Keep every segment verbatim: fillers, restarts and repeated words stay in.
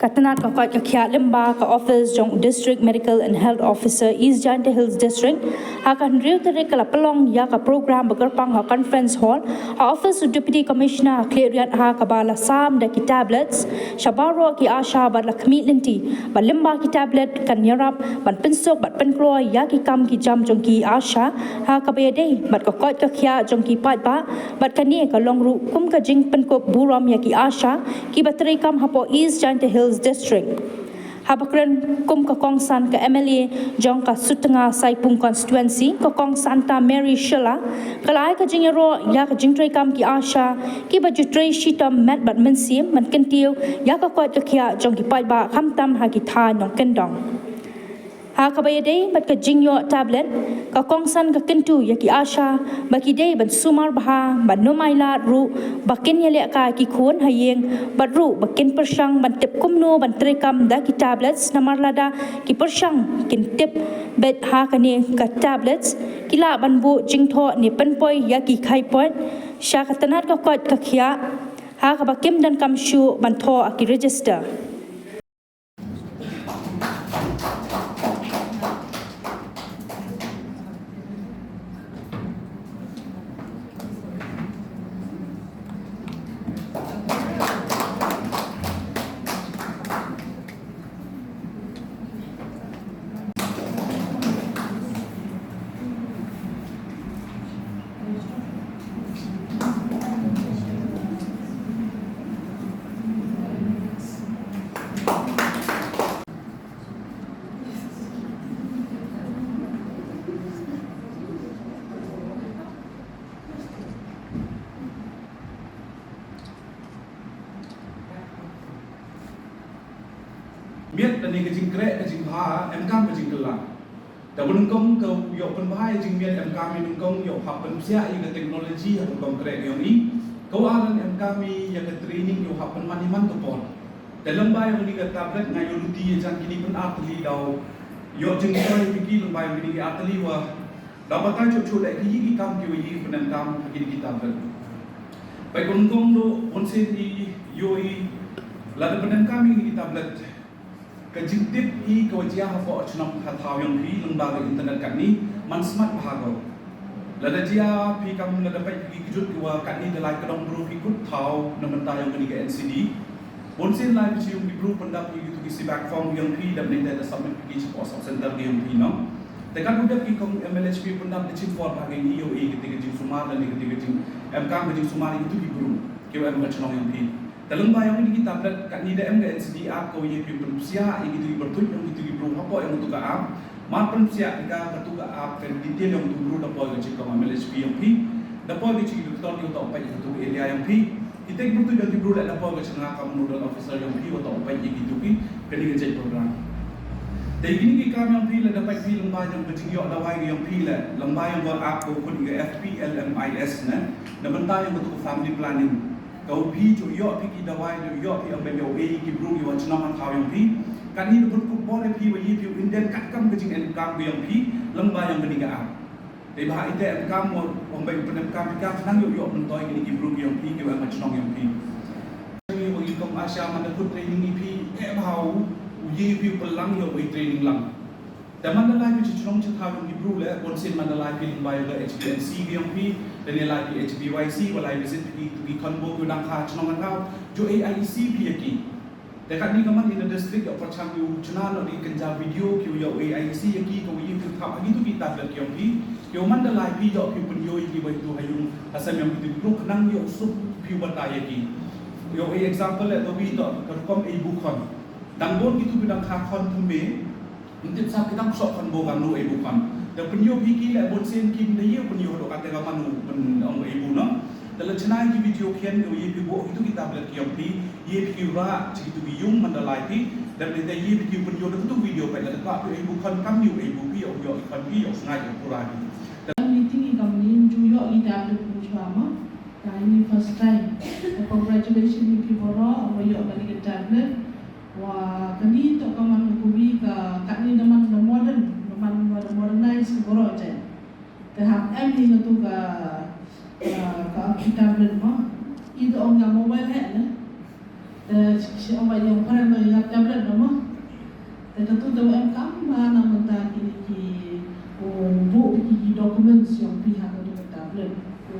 Ka tnat ka koit ka khiah lyngba ka office jong u District Medical and Health Officer East Jaintia Hills District, ha ka hynriew tarik ka la pynlong ïa ka program ba kyrpang ha Conference Hall, ha office u Deputy Commissioner ha Khliehriat, ha kaba la sam da ki tablets sha baroh ki ASHA bad la khmih lynti ba lyngba ki tablet kan ïarap ban pynsuk bad pynkloi ïa ki kam ki jam jong ki ASHA, ha kaba ïadei bad ka koit ka khiah jong ki paidbah. Bad kane ka long ruh kum ka jingpynkup burom ïa ki ASHA kiba treikam hapoh East Jaintia Hills District. Haba kren kum ka kongsan, ka MLA jong ka Sutnga Saipung Constituency, ka Kong Santa Mary Shylla, ka la ai ka jingïaroh ïa ka jingtreikam ki ASHA kiba ju trei shitom met bad mynsiem ban kyntiew ïa ka koit ka khiah jong ki paidbah, khamtam ha ki thaiñ nongkyndong. Ha kaba ïadei bad ka jingïoh tablet, ka kongsan ka kyntu ïa ki ASHA ba ki dei ban sumar bha, ban ym ailad ruh ba kin ïalehkai ki khun ha ïing, bad ruh ba kin pyrshang ban tip kumno ban treikam da ki tablets, namar lada ki pyrshang kin tip beit ha kane ka tablets, ki lah ban buh jingthoh ne pynpoi ïa ki khaipoit sha ka tnat ka koit ka khiah, ha kaba kim donkam shuh ban thoh ha ki register. Miet lane ka jingkreh ka jingbha, em kam ka jingkylla. Te ba nyngkong ka ïoh pynbha ïa jingmiet, em kam ïa nyngkong ïoh hap pynpsiah ïa ka technology ha ka rukom kreh ka ïong i. Ka ar em kam ïa ka training ïoh hap pynman ïa man ka por. Te lyngba ïa kane ka tablet nga ïoh lynti ïa jan kine pyn ar tylli daw ïoh jingkyrkhu ïa ki lyngba ïa kine ki ar tylli wa da batai chuh chuh leh ki ïa ki kam ki wa ïa ki pynemkam ha kine ki tablet. Peit ba nyngkong, bunsien i ïoh i lada pynemkam ïa kine ki tablet, ka jingtip hi ka wa jia hapoh chnong ha thaw ïong phi lyngba ka internet katni man smat bha ko. Lada jia phi kam lada peit ki kjut ki wa katni da lai ka dong bru phi kut thaw na mynta ïong kani ka NCD. Bunsien lai phi chi ïong ki bru pyndap ïa kitu ki CBAC form ïong phi dap ni da submit ki chi ko sub center ki ïong phi no. Te kan u dap ki kong MLHP pyndap da chin por bha ki ni ïong i kiti ki jingsumar da ni kiti ki jing em kam ki jingsumar ïa kitu ki bru ki wa em ka chnong ïong phi. Te lyngba ïong kini ki tablet katni da em ka NCD app ka wa ïa phi pynpsiah ïa kitu ki bru ïong kitu ki bru hapoh ïong kitu ka app. Mar pynpsiah ka katu ka app ka detail ïong kitu bru da poi ka chi kong MLHP ïong phi. Da poi ka chi ki doktor ki wa toh peit ïa kitu ka area ïong phi. Kita ki bru tu ïong ki bru leh da poi ka chi nga kam nodal officer ïong phi wa toh peit ïa kitu ki kani ka jait program. Te kini ki kam ïong phi leh da peit phi lyngba ïong ka jingïoh dawai ïong phi leh lyngba ïong ka app ka wa khot ka FPLMIS ne. Na bynta ïong katu ka family planning. Ka u phi ju ïoh phi ki dawai ju ïoh phi ong ba ïoh ei ki bru ki wa chnong ha thaw ïong phi. Katni da bun kup bor phi wa ïa phi u Indian kat kam ka jingem kam ka ïong phi lyngba ïong kani ka app. Te bha ite em kam mo ong ba ïoh pynemkam phi ka khnang ïoh ïoh myntoi kini ki bru ki ïong phi ki wa em ha chnong ïong phi. Ïa wa ki kong ASHA man da kut training ïa phi eh bha u ïa phi u pynlang ïoh u training lang. Te man da lai phi chi chnong chi thaw ïong ki bru leh bunsien man da lai phi lyngba ïong ka HBNC ki ïong phi, te ne lai phi HBYC wa lai visit phi ki khon bok ïong dang kha chnong ka thaw ju AIC phi ïa ki. Te katni ka man in the district ïong pyrchang ïong chna no di kynja video ki ïong AIC ïa ki ka wi phi thap ha kitu ki tablet ki ïong phi. Ïong man da lai phi ïong phi pynïoh ïa ki wa itu ha ïong ha sem ïong kitu ki bru khnang ïong suk phi wa ta ïa ki. Ïong example leh to wi to ka rukom ei bu khon. Dang bun kitu ki dang kha khon thymme. Ym tip sa ki dang ksok khon bo kam nu ei bu khon. Te pynïoh phi ki leh bunsien kim da ïoh pynïoh do kate ka manu pyn ong ei bu no. Te la chna ki video khian ko ïoh phi bo kitu ki tablet ki ong phi ïoh phi ki ra chi kitu ki yung man da lai phi. Te te ïoh phi ki pynïoh da kitu video phi la ka phi ei bu khon kam ïoh ei bu phi ong ïoh khon phi ong sngai ong pura phi. Meeting i kam ni ju ïoh i tablet bu chwa ma. Ta ini first time. Congratulations i phi boro ong ïoh kani ka tablet. Wa kani to ka man ka kuwi ka katni da man da modern, da man da modernize ka boro jai. Te hap em ni ka tu ka ka ka tablet mo. I to ong ka mobile he ne. Te shi ong ba ïa phareng ïa tablet na mo. Te katu te em kam ba na mynta kine ki u buh ki documents ïa phi ha katu ka tablet. U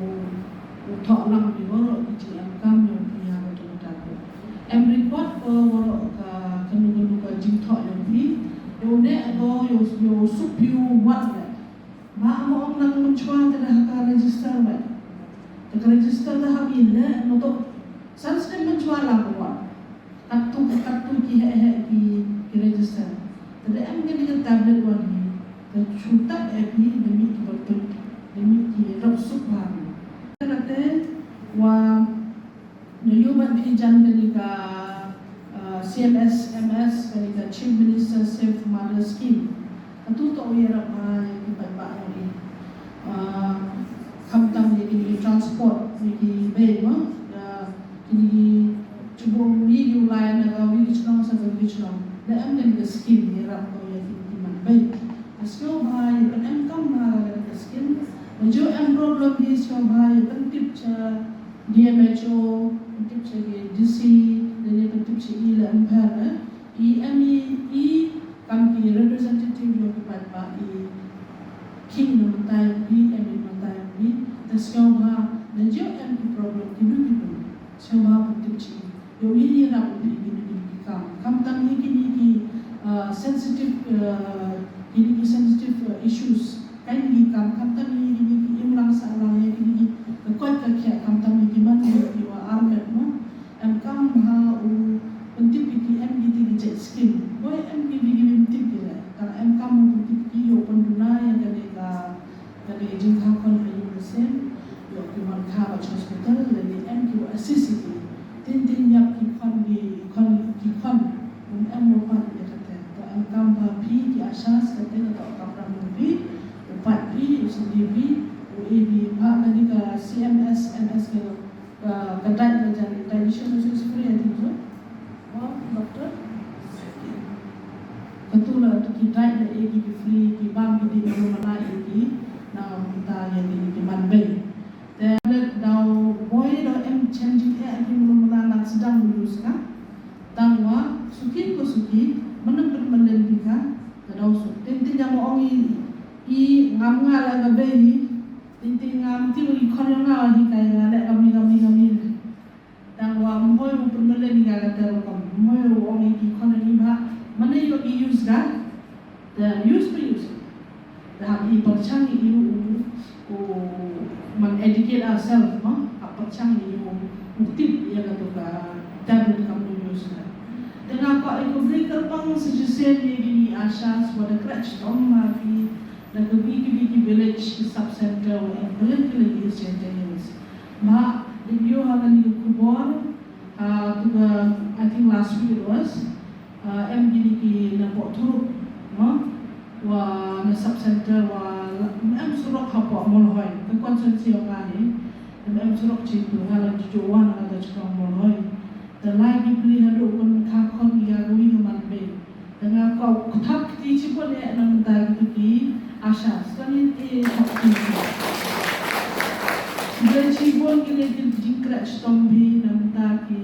u thoh lang phi baroh ki jingem kam ïa phi ha katu ka tablet. Em record ko baroh ka kanu kanu ka jingthoh ïa phi. Ïa u ne ko ïa u suk phi u wat le. Ba mo ong nang mynchwa te da ha ka register le. Te ka register da ha bi le mo to. San snem mynchwa la ko wat. Katto katto ki heh heh ki ki register. Te da em kane ka tablet wan hi. Te shu tap eh phi da mih ki byrtuit, da mih ki rep suk bha. Te kate wa na ïoh ban phi jan kane ka uh, C M S M S kane ka Chief Minister Safe Mother Scheme. Katu to ïa rap ha ïa ki paidbah ngi. Uh, khamtam ïa ki transport ïa ki bei ma. Uh, kini ki chubung ïa ki u lai na ka wi ki chnong sa ka wi ki chnong. Da em kane ka scheme ïa rap to ïa ki ki man bei. Ka sngewbha ïa pyn em kam bha ka skim. Nangjo em problem hi sngewbha ïa pyntip cha D M H O, pyntip cha ki D C, lane pyntip cha i la em pher ne. I em i i kam ki representative ïa ki paidbah i king na mynta ïa phi, em i mynta ïa phi. Te sngewbha nangjo em ki problem ki du ki du. Sngewbha pyntip cha i. Ïoh ïa ïarap ïa kine kine ki kam. Khamtam ïa kine ki uh, sensitive uh, kine ki sensitive uh, issues. Kaei kine ki kam khamtam ïa kine ki imlang sahlang ïa kine ki ka koit ka khiah khamtam ïa ki man ïa ki wa armet mo. Em kam ha u pyntip ïa ki em ki ti ki jait skim. Boi em ki bi ki bi pyntip ki le. Tang em kam ha u pyntip ki ïoh pynduna ïa kane ka Kane ka jingkha khon ha ïing ha sem, ïoh ki wan kha bad hospital, lane em ki wa assist ïa ki. Tin tin ïap ki khon ki khon ki khon. Um em mo pat ïa kate. To em kam ba phi ki ASHAs kate ka to kam ram phi. U pat phi, u sendiri phi, u A B ba kane ka C M S M S ka Ka, ka dait la jan, dietitian also is free, I think so. Oh, doctor? Katu la tu ki dait la e ki free, ki bam ki dei mulu mana e ki, na mynta ïa ki, ki man bei. Te da daw boi da em chen jing e ki mulu mana na sdang mulu ska. Tang wa, suki ko suki, mana pynmalen di ka, da daw suk. Tin tin ïa mo ong i, i ngam nga la ka bei i, tin tin ngam ti wa i khon ïa nga wa hi ka ïa nga le kami, kami, kami. Tang wa mhoi u pynmalen ïa ka ter kam. Mhoi u ong ïa ki khon ïa ki ba. Mane ïoh ki use ka. Te use to use. Te hap i pyrshang ïa u, u, u man educate ourselves, no? Hap pyrshang ïa u, u tip ïa ka tu ka tablet kam u use ka. Te nga kwah ïa u bri kyrpang suggestion ïa ki ASHAs wa da khreh chitom ma ki Da ka wi ki wi ki village ki sub center wa em kylliang kylliang ki East Jaintia Hills. Ba dei ïoh ha kane ka khubor, ah, tu ka, I think last week it was, ah, em kine ki na Pohthuruk, no? Wa na sub center wa em surok hapoh Molhoi, ka constituency yong nga hi, em surok chitu, nga la ju wan nga la ju Molhoi. Te lai ki pli haduh ban kha khon ïa ka wi ka man bei. Te nga kwah u kthap kti shibun eh na mynta kitu ki ASHA. Sngewbha eh kthap kti. Ki don shibun ki leh ki jingkhreh shitom hi na mynta ki